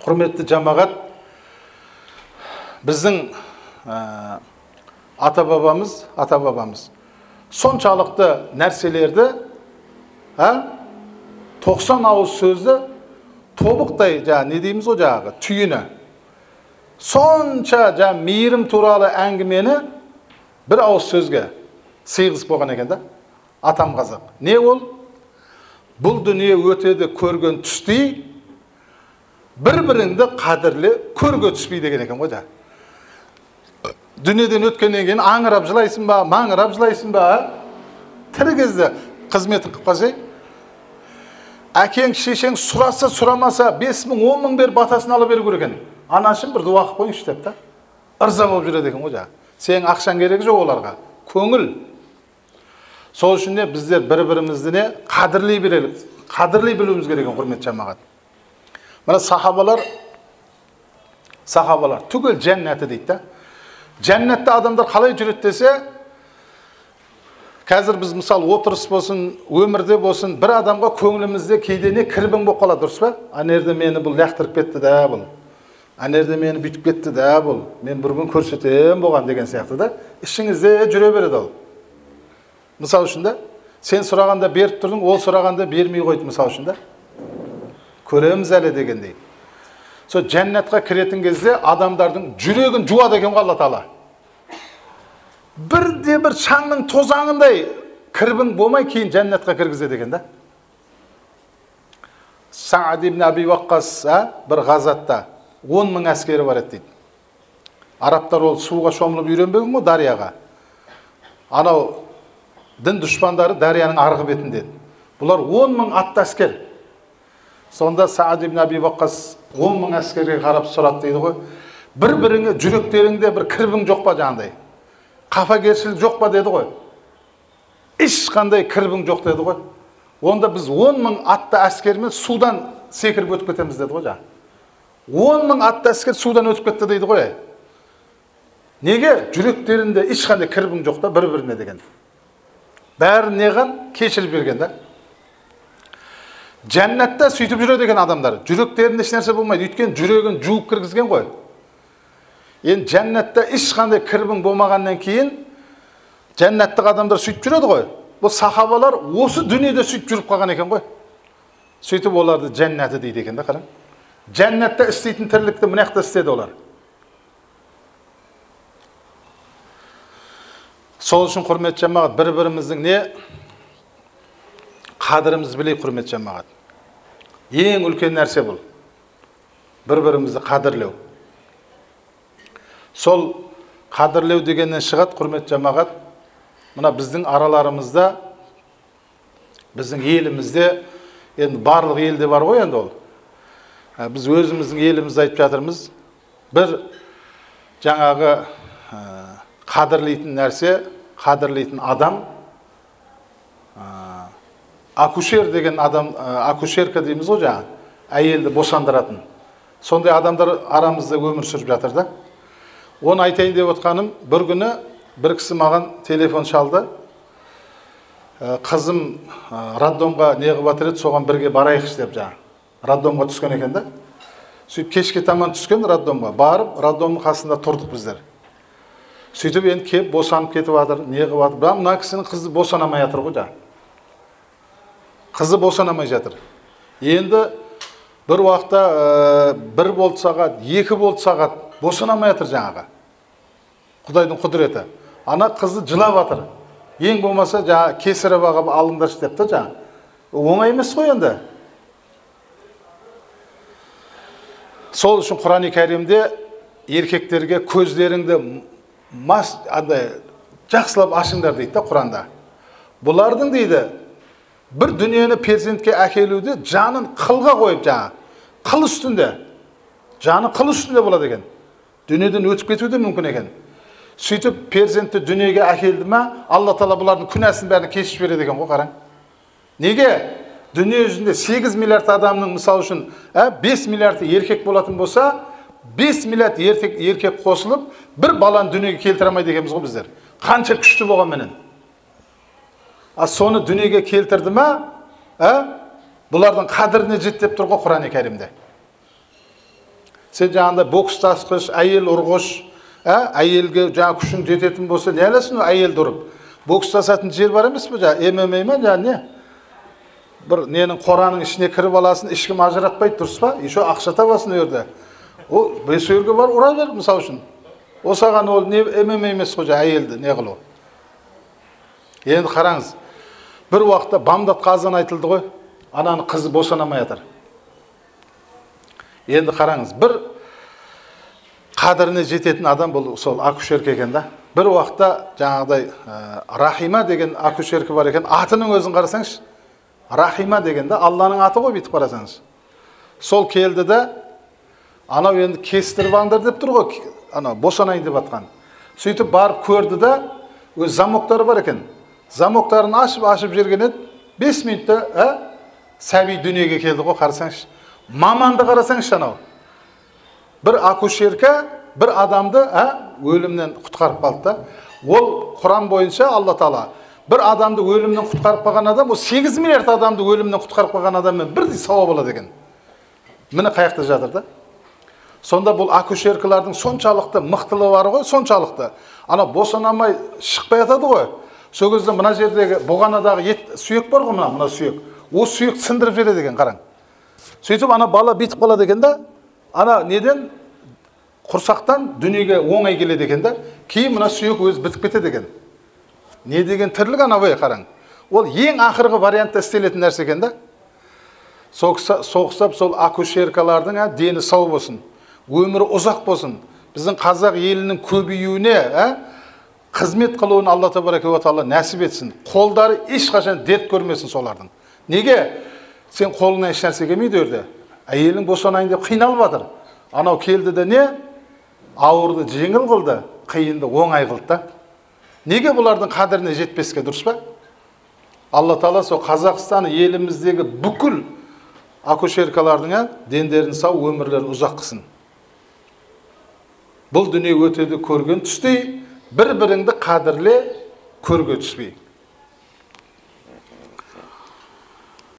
Құрметті жамағат, біздің ата-бабамыз соншалықты нәрселерді, 90 ауыз сөзді тобықтай, не дейміз ғой жаңағы, түйіні. Сонша мейірім туралы әңгімені бір ауыз сөзге сыйғызып қойған екен да, атам қазақ. Не ол? Бұл дүние өтеді көрген түстей, бір-біріңді қадірле көрге түспей деген екен ғой. Дүниеден өткеннен кейін аңырап жылайсың ба, маңырап жылайсың ба, тірі кезде қызметін қылып қалсай, әкең, шешең сұраса, сұрамаса, 5 мың, 10 мың бер батасын ала беру керек екен. Анашым бір дуа қылып қойыңызшы деп та. Ырза болып жүреді екен ғой. Сенің ақшаң керек жоқ оларға. Көңіл. Сол үшін де біздер бір-бірімізді не қадірлей берелік, қадірлей білуіміз керек екен, құрметті жамағат. Мына сахабалар түгел жәннаты дейді да. Жәннатта адамдар қалай жүреді десе, қазір біз мысал отырыс болсын, өмірде болсын, бір адамға көңілімізде кейде не кірбің болып қалады, дұрыс па? Ана жерде мені бұл лақтырып кетті да бұл. Ана жерде мені бүйтіп кетті да бұл. Мен бір күн көрсетем болған деген сияқты да. Ішіңізде жүре береді ол. Мысал үшін да, сен сұрағанда беріп тұрдың, ол сұрағанда бермей қойды мысал үшін да. Көреміз әлі дегендей. Сол жәннатқа кіретін кезде адамдардың жүрегін жуады екен ғой Алла Тағала. Бірде бір шаңның тозаңындай кірбің болмай кейін жәннатқа кіргізеді екен да. Саад ибн Аби Ваққас бір ғазатта 10 мың әскері бар еді дейді. Арабтар ол суға шомылып үйренбеген ғой дарияға. Анау дін дұшпандары дарияның арғы бетінде еді. Бұлар 10 мың атты әскер. Сонда Саад ибн Аби Ваққас 10 мың әскерге қарап сұрады дейді ғой. Бір-біріңе жүректеріңде бір кірбің жоқ па жаңағыдай? Қафагершілік жоқ па деді ғой. Ешқандай кірбің жоқ деді ғой. Онда біз 10 мың атты әскермен судан секіріп өтіп кетеміз деді ғой жаңа. 10 мың атты әскер судан өтіп кетті дейді ғой. Неге? Жүректерінде ешқандай кірбің жоқ та бір-біріне деген. Бәрін неған кешіріп берген да. Жәннатта сөйтіп жүреді екен адамдар. Жүректерінде ешнәрсе болмайды. Өйткені жүрегін жуып кіргізген ғой. Енді жәннатта ешқандай кірбің болмағаннан кейін жәннаттық адамдар сөйтіп жүреді ғой. Бұл сахабалар осы дүниеде сөйтіп жүріп қалған екен ғой. Сөйтіп оларды жәннаты дейді екен да, қараң. Жәннатта істейтін тірлікті мына жақта істеді олар. Сол үшін құрметті жамағат, бір-біріміздің не қадірімізді білейік, құрметті жамағат. Ең үлкен нәрсе бұл. Бір-бірімізді қадірлеу. Сол қадірлеу дегеннен шығады, құрметті жамағат, мына біздің араларымызда, біздің елімізде, енді барлық елде бар ғой енді ол. Біз өзіміздің елімізді айтып жатырмыз. Бір жаңағы қадірлейтін нәрсе, қадірлейтін адам, акушер деген адам, акушерка дейміз ғой жаңа, әйелді босандыратын. Сондай адамдар арамызда өмір сүріп жатыр да. Оны айтайын деп отқаным, бір күні бір кісі маған телефон шалды. Қызым роддомға не қылып жатыр еді, соған бірге барайықшы деп жаңа. Роддомға түскен екен да. Сөйтіп кешке таман түскен роддомға. Барып, роддомның қасында тұрдық біздер. Сөйтіп енді келіп босанып кетіп жатыр, не қылып жатыр. Бірақ мына кісінің қызы босанамай жатыр ғой жаңа. Қызы босанамай жатыр. Енді бір уақытта бір болды сағат, екі болды сағат босанамай жатыр жаңағы. Құдайдың құдіреті. Ана қызы жылап жатыр. Ең болмаса жаңа кесірі бағып алыңдаршы деп та жаңа. Оңай емес қой енді. Сол үшін Құран-ы Кәрімде еркектерге көздеріңді жақсылап ашыңдар дейді да Құранда. Бұлардың дейді бір дүниені перзентке әкелуде жанын қылға қойып жаңа, қыл үстінде, жаны қыл үстінде болады екен. Дүниеден өтіп кетуі де мүмкін екен. Сөйтіп перзентті дүниеге әкелді ма, Алла Тағала бұлардың күнәсін бәрін кешіп береді екен ғой, қараң. Неге? Дүние жүзінде 8 миллиард адамның мысал үшін 5 миллиарды еркек болатын болса, 5 миллиард еркек қосылып, бір баланы дүниеге келтіре алмайды екенбіз ғой біздер. Қанша күшті болғанменен. А соны дүниеге келтірді ма, бұлардың қадіріне жет деп тұр ғой Құран-ы Кәрімде. Сен жаңағындай бокстасқыш, әйел ұрғыш, әйелге жаңа күшің жететін болса, не аласың әйелді ұрып? Бокстасатын жер бар емес пе, жаңа ММА ма, жаңа не? Бір ненің қораның ішіне кіріп аласың, ешкім ажыратпайды, дұрыс па? Еще ақша табасың ол жерде. Ол бес жерге барып ұра бер, мысал үшін. О саған ол не ММА емес қой, жаңа әйелді не қылу. Енді қараңыз, бір уақытта бамдатқа азан айтылды ғой, ананың қызы босанамай жатыр. Енді қараңыз, бір қадіріне жететін адам бұл сол акушерка екен да. Бір уақытта жаңағыдай Рахима деген акушерка бар екен, атының өзін қарасаңшы, Рахима деген да, Алланың аты ғой бүйтіп қарасаңыз. Сол келді де, анау енді кестіріп алыңдар деп тұр ғой, анау босанайын деп атқан. Сөйтіп барып көрді де, өз замоктары бар екен. Замоктарын ашып жіберген еді, 5 минутта сәби дүниеге келді ғой, қарасаңшы. Маманды қарасаңшы анау. Бір акушерка бір адамды өлімнен құтқарып қалды да. Ол Құран бойынша Алла Тағала бір адамды өлімнен құтқарып қалған адам, ол 8 миллиард адамды өлімнен құтқарып қалған адаммен бірдей сауап алады екен. Міне қаяқта жатыр да. Сонда бұл акушеркалардың соншалықты мықтылығы бар ғой, соншалықты. Ана босанамай шықпай жатады ғой. Сол кезде мына жердегі бұғанадағы ет сүйек бар ғой, мына сүйек. Ол сүйек сындырып жібереді екен, қараң. Сөйтіп ана бала бүйтіп қалады екен да, ана неден құрсақтан дүниеге оңай келеді екен да, кейін мына сүйек өзі бітіп кетеді екен. Не деген тірлік анау, қараң. Ол ең ақырғы вариантта істелетін нәрсе екен да. Соғыстап сол акушеркалардың дені сау болсын, өмірі ұзақ болсын, біздің қазақ елінің көбеюіне қызмет қылуын Алла табарака уа тағала нәсіп етсін. Қолдары ешқашан дерт көрмесін солардың. Неге? Сен қолыңнан еш нәрсе келмейді өрде. Әйелің босанайын деп қиналып жатыр. Анау келді де не? Ауырды жеңіл қылды, қиынды оңай қылды да. Неге бұлардың қадіріне жетпеске, дұрыс па? Алла Тағала сол Қазақстан еліміздегі бүкіл акушеркалардың дендерін сау, өмірлерін ұзақ қылсын. Бұл дүние өтеді көрген түстей, бір-біріңді қадірле, көрге түспей.